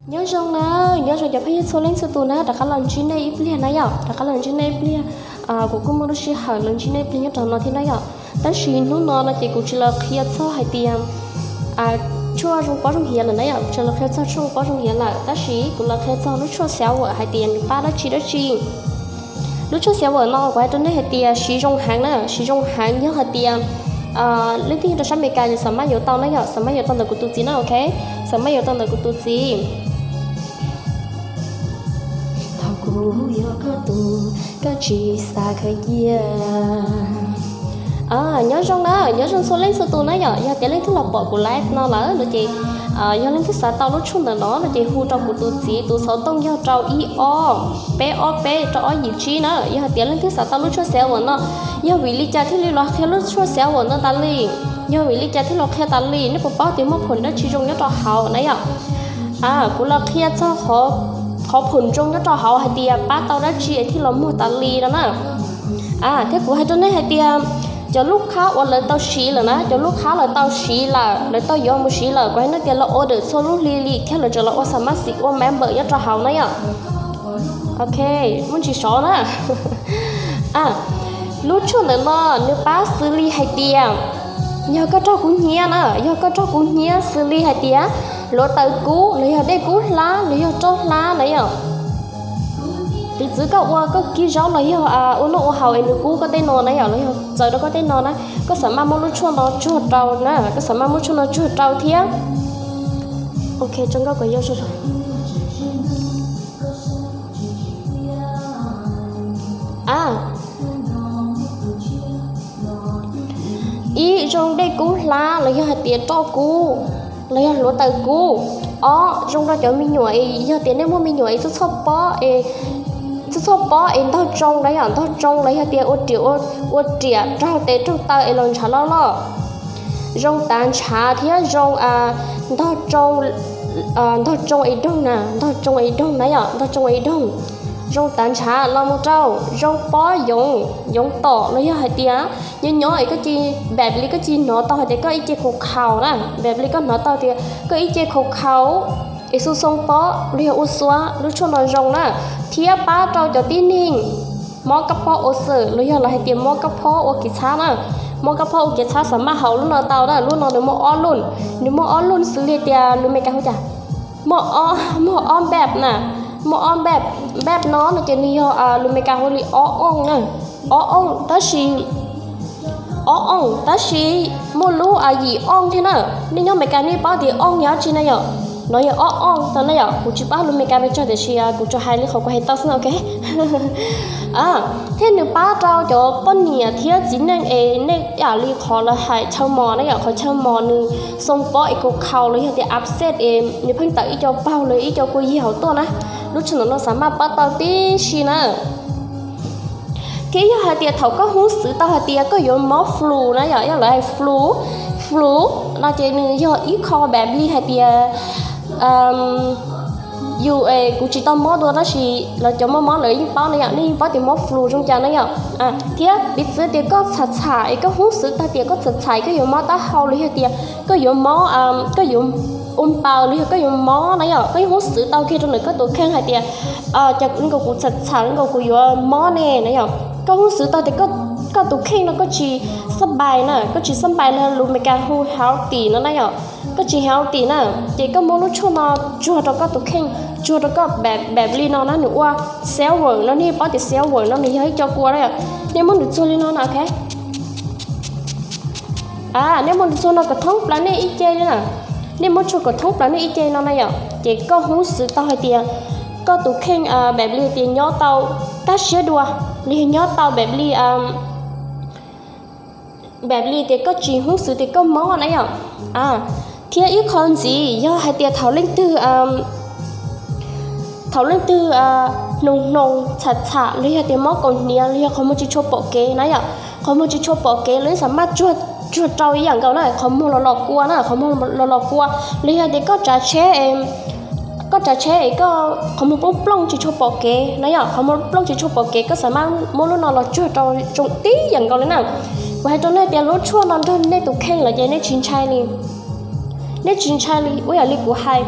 Nyob zoo na, nyob zoo cov phooj ywg txhua leej txhua tus na, rov qab los ntsib nej ib pliag na yom, rov qab los ntsib nej ib pliag. Kuv kuj muaj lub sij hawm los ntsib nej ib pliag nyob rau no thiab na yom. Tab sis hnub no no ces kuv tsis los qhia txog hais tias tshuaj zoo pob zoo hiav lawm na yom, tsis los qhia txog tshuaj zoo pob zoo hiav lawm, tab sis kuv los qhia txog lub tshuaj sour hais tias nws pab dab tsi dab tsi. Lub tshuaj sour no kuv hais rau nej hais tias siv zoo heev na, siv zoo heev yog hais tias leej twg nyob rau sab Amelikas ces xam maj yuav tau na yom, xam maj yuav tau ntawm kuv tus txiv na, ok, xam maj yuav tau ntawm kuv tus txiv. Thaum kuv yog koj tus, koj tsis xav khaws cia. Nyob zoo na, nyob zoo txhua leej txhua tus na yom, yog tias leej twg los pom kuv live no lawm no ces yog leej twg xav tau lub tshuaj ntawm no no ces hu rau kuv tus txiv tus xov tooj yog rau ib ob peb ob peb rau ob yim tsib na. Yog hais tias leej twg xav tau lub tshuaj sour no, yog vim li cas thiaj li los qhia lub tshuaj sour no tas li, yog vim li cas thiaj los qhia tas li, nej puas paub tias muaj phom dab tsi zoo nyob rau hauv na yom? Kuv los qhia txog qhov phom zoo nyob rau hauv hais tias pab tau dab tsi thiaj los muag tas li no na. Thiab kuv hais rau nej hais tias cov lub khab uas lawv tau siv lawm na, cov lub khab lawv tau siv lawm, lawv tau yuav mus siv lawm, kuv hais nej tias lawv order txhua lub hli li thiab lawv tseem los ua xav maj xim ua member nyob rau hauv na yom. Ok, muaj ntsis sov na. Lub tshuaj ntawm no nws pab xws li hais tias yog koj raug kub hnyiab na, yog koj raug kub hnyiab xws li hais tias hluav taws kub los yog dej kub hlab los yog roj hlab na yom. Piv txwv koj ua koj kib zaub los yog ua noj ua haus es nws kub koj tej no na yom, los yog txaws rau koj tej no na, koj xav maj muab lub tshuaj no tsuag rau na, koj xav maj muab tshuaj no tsuag rau thiab. Ok, tso nkauj kom yau. Ib, zoo dej kub hlab los yog hais tias roj kub los yog hluav taws kub. Ob, zoo rau cov me nyuam es yog tias nej muaj me nyuam es txhob txhob pob es, txhob txhob pob es ntog tsoo na yom, ntog tsoo los yog tias ua riam, ua riam raug tes raug taw es los ntshav loj loj. Zoo tav ntshav thiab zoo ntog tsoo, ntog tsoo es doog na, ntog tsoo es doog na yom, ntog tsoo es doog. Zoo tav ntshav los mus rau zoo pob yoov, yoov tom los yog hais tias nyob nyob es koj cia li, npam li koj cia li hnov tau hais tias koj ib ce khaus khaus na, npam li koj hnov tau tias koj ib ce khaus khaus es xoo xoo pob los yog ua xuav, lub tshuaj no zoo na, thiab pab rau cov tib neeg mob kab phob ua xwm los yog lawv hais tias mob kab phob ua kev txhab na, mob kab phob ua kev txhab xav maj haus lub no tau na, lub no nws muaj ob lub, nws muaj ob lub xws li tias lus Meskas hu cas, muaj ob, muaj ob npam na, muaj ob npam, npam no no ces nws yog lus Meskas hu li ob ooj na, ob ooj tab sis ob ooj tab sis muaj lub yim ooj thiab na. Nej nyob Meskas nej paub tias ooj yog dab tsi na yom? No yog ob ooj tau na yom, kuv tsis paub lus Meskas pes tsawg tiam sis kuv tsuas hais li qhov kuv hais tau xwb ok. Thiab nws pab rau cov poj niam thiab txiv neej es nej ib yam li qhov lawv hais chaw mos na yom, qhov chaw mos nws xoo pob es khaus khaus los yog tias upset es nws pheej tawm ib co paug los ib co kua yig hauv tuaj na, lub tshuaj ntawm no xav maj pab tau tib si na. Thiab yog hais tias thaum koj hub xwv tau hais tias koj yuav mob flu na yom, yog lawv hais flu, flu no ces nws yog ib qho npam li hais tias yus, kuv tsis tau mob dua tab sis lawv cov mob mob lawv yeej paub na yom, nej yeej paub tias mob flu zoo cas na yom. Thiab piv txwv tias koj txham txham es koj hub xwv tau tias koj txham txham koj yuav mob taub hau los yog tias koj yuav mob, koj yuav ua npaws los yog koj yuav mob na yom, koj yeej hub xwv tau kiag rau ntawm koj tus kheej hais tias cas nkaus kuv txham txham nkaus kuv yuav mob ne na yom. Koj hub xwv tau tias koj tus kheej no koj tsis xab npais na, koj tsis xab npais los lus Meskas hu healthy no na yom, koj tsis healthy na, ces koj muab lub tshuaj no tsuag rau koj tus kheej, tsuag rau koj npam li no na, nws ua sour no, nej paub tias sour no nws yog ib co kua na yom, nej muab nws tsuag li no na ok. Nej muab nws tsuag no kom thoob plaws nej ib ce li na, nej muab tsuag kom thoob plaws nej ib ce no na yom, ces koj hub xwv tau hais tias koj tus kheej npam li tias nyob tau kaj siab dua, los yog nyob tau npam li npam li tias koj tsis hub xwv tias koj mob na yom. Thiab ib qho ntxiv yog hais tias thaum leej twg, thaum leej twg hnoos hnoos txham txham los yog tias mob kaus hniav los yog qhov muag tsis tshua pom kev na yom, qhov muag tsis tshua pom kev los nej xav maj tsuag rau ib yam nkaus na, qhov muag los los kua na, qhov muag los los kua, los yog tias koj tsav tsheb, koj tsav tsheb es koj qhov muag plooj plooj tsis tshua pom kev na yom, qhov muag plooj tsis tshua pom kev koj xav maj muab lub no los tsuag rau zoo tib yam nkaus li na. Kuv hais rau nej tias lub tshuaj no nrog nej tus kheej lawm ces nej tsis ntshai li, nej tsis ntshai li ib yam li kuv hais.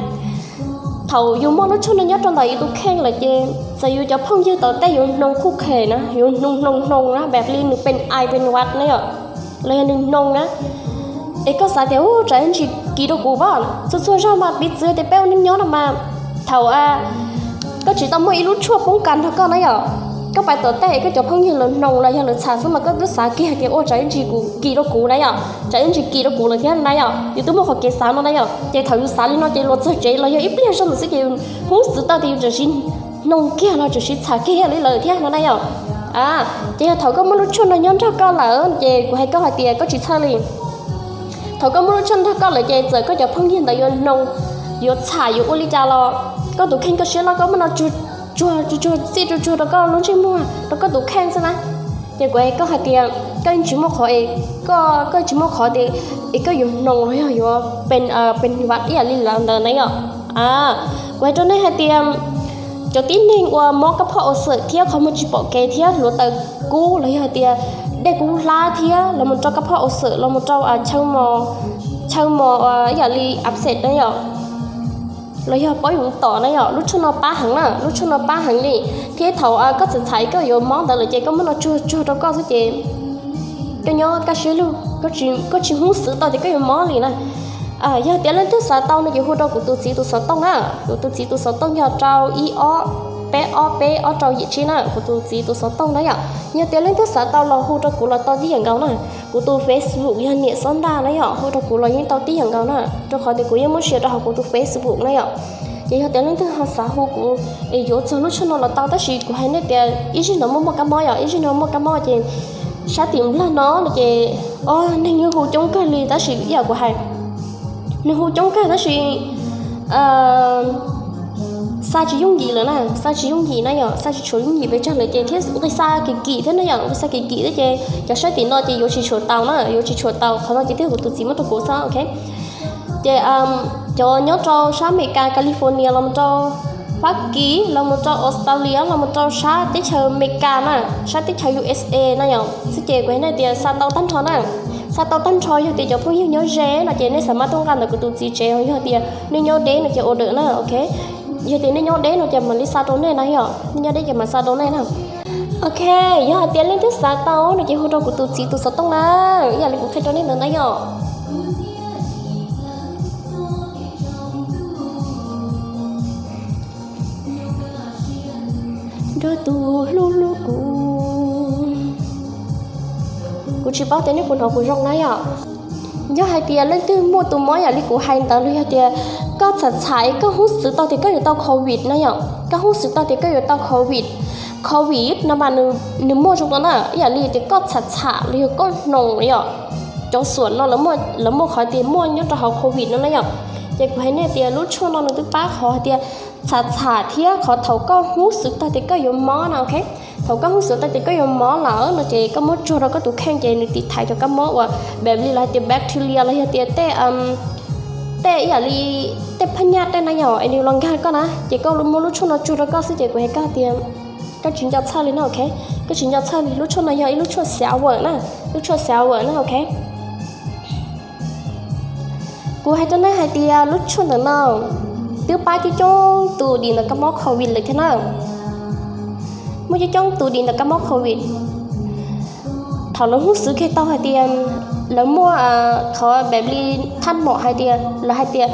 Thaum yus muaj lub tshuaj no nyob rau ntawm yus tus kheej lawm ces txawm yus cov phooj ywg tom tej yuav hnoos khuj khem na, yuav hnoos hnoos hnoos na, npaum li nws pes ai pes vaj na yom, los yog nws hnoos na. Es koj xav tias, u, tsam ib ntsis kis rau kuv pab. Txhua txhua zaug mas piv txwv tias peb ua neej nyob no mas thaum koj tsis tau muaj ib lub tshuaj poob kas nrog koj na yom, koj pais tom tej es koj cov phooj ywg lawv hnoos los yog lawv txham xwb mas koj twb xav kiag tias, ua, tsam ib ntsis kuv kis rau kuv na yom, tsam ib ntsis kis rau kuv lawm thiab na yom. Yus twb muaj qhov kev xav no na yom. Ces thaum yus xav li no ces luag txog tsev los yog ib pliag zog ntawd xwb ces yus hnub xwv tau tias yus tsam sis hnoos kiag los tsam sis txham kiag li lawm thiab no na yom. Ces yog thaum koj muaj lub tshuaj no nyob nrog koj lawm ces kuv hais koj hais tias koj tsis txhawj li. Thaum koj muaj lub tshuaj nrog koj lawm ces txawm koj cov phooj ywg ntawd yuav hnoos, yuav txham, yuav ua li cas los koj tus kheej koj siab loj, koj muab no tsuag tsuag tsuag tsuag txij tsuag tsuag rau koj lub ntsej muag, rau koj tus kheej xwb na. Ces kuv hais koj hais tias koj yeej tsis muaj qhov es, koj, koj tsis muaj qhov tias es koj yuav hnoos los yog yuav pes, pes vaj ib yam li lawv ntawd na yom. Kuv hais rau nej hais tias cov tib neeg uas mob kab phoj ua xwm thiab qhov muag tsis pom kev thiab hluav taws kub los yog hais tias dej kub hlab thiab los mus rau kab phoj ua xwm, los mus rau chaw mos, chaw mos ib yam li upset na yom, los yog pob yoov tom na yom, lub tshuaj no pab heev na, lub tshuaj no pab heev li. Thiab thaum koj txham txham koj yuav mob ntawd lawm ces koj muab no tsuag tsuag rau koj xwb ces koj nyob kaj siab lug, koj tsis hnub xwv tau tias koj yuav mob li na. Yog tias leej twg xav tau no ces hu rau kuv tus txiv tus xov tooj na, kuv tus txiv tus xov tooj yog rau ib ob peb ob peb ob rau yim tsib na, kuv tus txiv tus xov tooj na yom. Yog tias leej twg xav tau los hu rau kuv los tau tib yam nkaus na. Kuv tus Facebook yog Niam Xob Ntaj na yom, hu rau kuv los yeej tau tib yam nkaus na, rau qhov tias kuv yeej muab share rau hauv kuv tus Facebook na yom. Ces yog tias leej twg ho xav hu kuv es yuav txog lub tshuaj no los tau, tab sis kuv hais nej tias ib zaug no muaj muaj kab mob yom, ib zaug no muaj kab mob ces sab tim nplog no no ces, o, neeg yeej hu coob kawg li tab sis ib yam kuv hais, nws hu coob kawg tab sis xa tsis yooj yim lawm na, xa tsis yooj yim na yom, xa tsis tshua yooj yim pes tsawg lawm ces thiab nqis xa kim kim thiab na yom, nqis xa kim kim thiab ces cov sab tim no ces yuav tsis tshua tau na, yuav tsis tshua tau. Qhov no ces twb yog kuv tus txiv muab rau kuv xwb, ok. Ces cov nyob rau sab Amelikas, California los mus rau Fab Kis los mus rau Australia los mus rau sab teb chaws Amelikas na, sab teb chaws U S A na yom, xwb ces kuv hais nej tias xa tau tag nrho na. Xa tau tag nrho, yog tias cov phooj ywg nyob ze no ces nej xa mab tuaj nqa ntawm kuv tus txiv tsev, yog tias nej nyob deb no ces order na, ok. Yog tias nej nyob deb no ces mam li xa rau nej na yom, nej nyob deb ces mam xa rau nej na. Ok, yog hais tias leej twg xav tau no ces hu rau kuv tus txiv tus xov tooj na, ib yam li kuv qhia rau nej ntawd na yom. Nrog tus hlub hlub kuv. Kuv tsis paub tias nej puas hnov kuv zoo na yom. Yog hais tias leej twg muaj tus mob yam li kuv hais ntawd los yog tias koj txham txham koj hnub xwv tau tias koj yuav tau covid na yom, koj hnub xwv tau tias koj yuav tau covid, covid no mas nws muaj zoo tau na, ib yam li tias koj txham txham los yog koj hnoos yom, cov xuam no lawv muaj qhov tias muaj nyob rau hauv covid no na yom. Ces kuv hais nej tias lub tshuaj no nws twb pab qhov hais tias txham txham thiab qhov thaum koj hnub xwv tau tias koj yuav mob na, ok. Thaum koj hnub xwv tau tias koj yuav mob lawm no ces koj muab tsuag rau koj tus kheej ces nws tiv thaiv cov kab mob uas npaum li lawv hais tias bacteria los yog tias tej, tej ib yam li tej phab nyaj tej na yom, es nws los nkag koj na, ces koj muab lub tshuaj no tsuag rau koj xwb ces kuv hais koj tias koj tsis nco txhawj li na, ok. Koj tsis nco txhawj li, lub tshuaj no yog ib lub tshuaj sour na, lub tshuaj sour na, ok. Kuv hais rau nej hais tias lub tshuaj ntawm no twb pab coob coob tus dim ntawm kab mob covid lawm thiab na. Muaj coob coob tus dim ntawm kab mob covid. Thaum lawv hnub xwv kiag tau hais tias lawv muaj qhov npaum li thaj mom hais tias lawv hais tias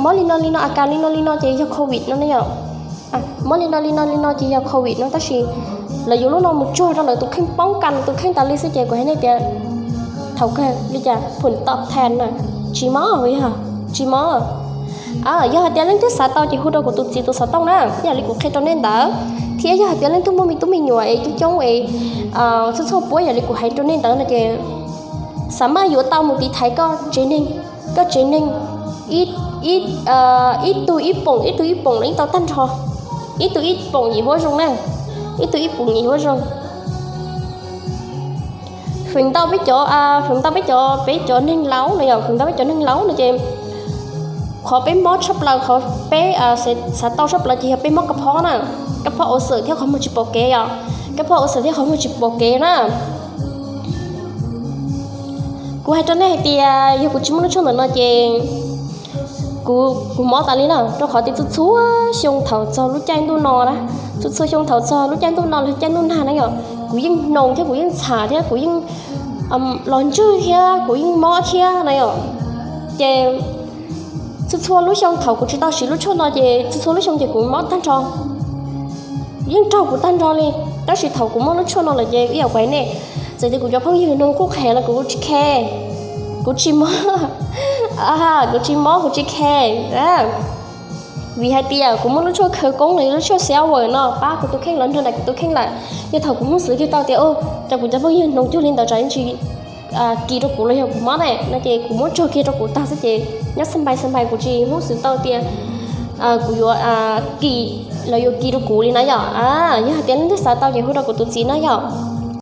mob li no li no, a kas li no li no ces yog covid no ne yom. Mob li no li no li no ces yog covid no, tab sis lawv yuav lub no mus tsuag rau lawv tus kheej, poob kas tus kheej tas li xwb ces kuv hais nej tias thaum kawg li cas phum top ten na, tsis mob, yog tsis mob. Yog hais tias leej twg xav tau ces hu rau kuv tus txiv tus xov tooj na, ib yam li kuv qhia rau nej ntawd. Thiab yog hais tias leej twg muaj me tub me nyuam es coob coob es txhua txhua puab yam li kuv hais rau nej ntawd no ces xa maj yuav tau mus tiv thaiv koj tsev neeg, koj tsev neeg ib tug ib poom ib tug ib poom los yeej tau tag nrho. Ib tug ib poom yim huab zoo na, ib tug ib poom yim huab zoo. Feem ntau peb cov, feem ntau peb cov, peb cov neeg laus no yom, feem ntau peb cov neeg laus no ces qhov peb mob tshaj plaws, qhov peb xav tau tshaj plaws ces yog peb mob kab phob na, kab phob ua xwm thiab qhov muag tsis pom kev yom, kab phob ua xwm thiab qhov muag tsis pom kev na. Kuv hais rau nej hais tias yog kuv tsis muaj lub tshuaj ntawm no ces Kuv mob tas li na, rau qhov tias txhua txhua xyoo thaum txog lub caij ntuj no na, txhua txhua xyoo thaum txog lub caij ntuj no los caij ntuj nag na yom, kuv yeej hnoos thiab kuv yeej txham thiab kuv yeej los ntswg thiab kuv yeej mob thiab na yom. Ces txhua txhua lub xyoo thaum kuv tsis tau siv lub tshuaj no ces txhua txhua lub xyoo ces kuv mob tag nrho. Yeej raug kuv tag nrho li. Tab sis thaum kuv muaj lub tshuaj no lawm ces ib yam kuv hais nej, txawm tias kuv cov phooj ywg nug kuj qhia los kuv tsis khe, kuv tsis mob, kuv tsis mob kuv tsis khe. Vim hais tias kuv muaj lub tshuaj khawv koob los lub tshuaj xia vawm no pab kuv tus kheej los nrog nraim kuv tus kheej lawm. Yog thaum kuv hnov xwb kiag tau tias, o, cov kuv cov phooj ywg nug cuag li ntawd tsam tsis kis rau kuv los yog kuv mob ne no ces kuv muab tso kiag rau kuv tag xwb ces nyob xab npais xab npais kuv tsis hnov xwb tau tias kuv yuav kis los yuav kis rau kuv li na yom. Yog hais tias leej twg xav tau ces hu rau kuv tus txiv na yom.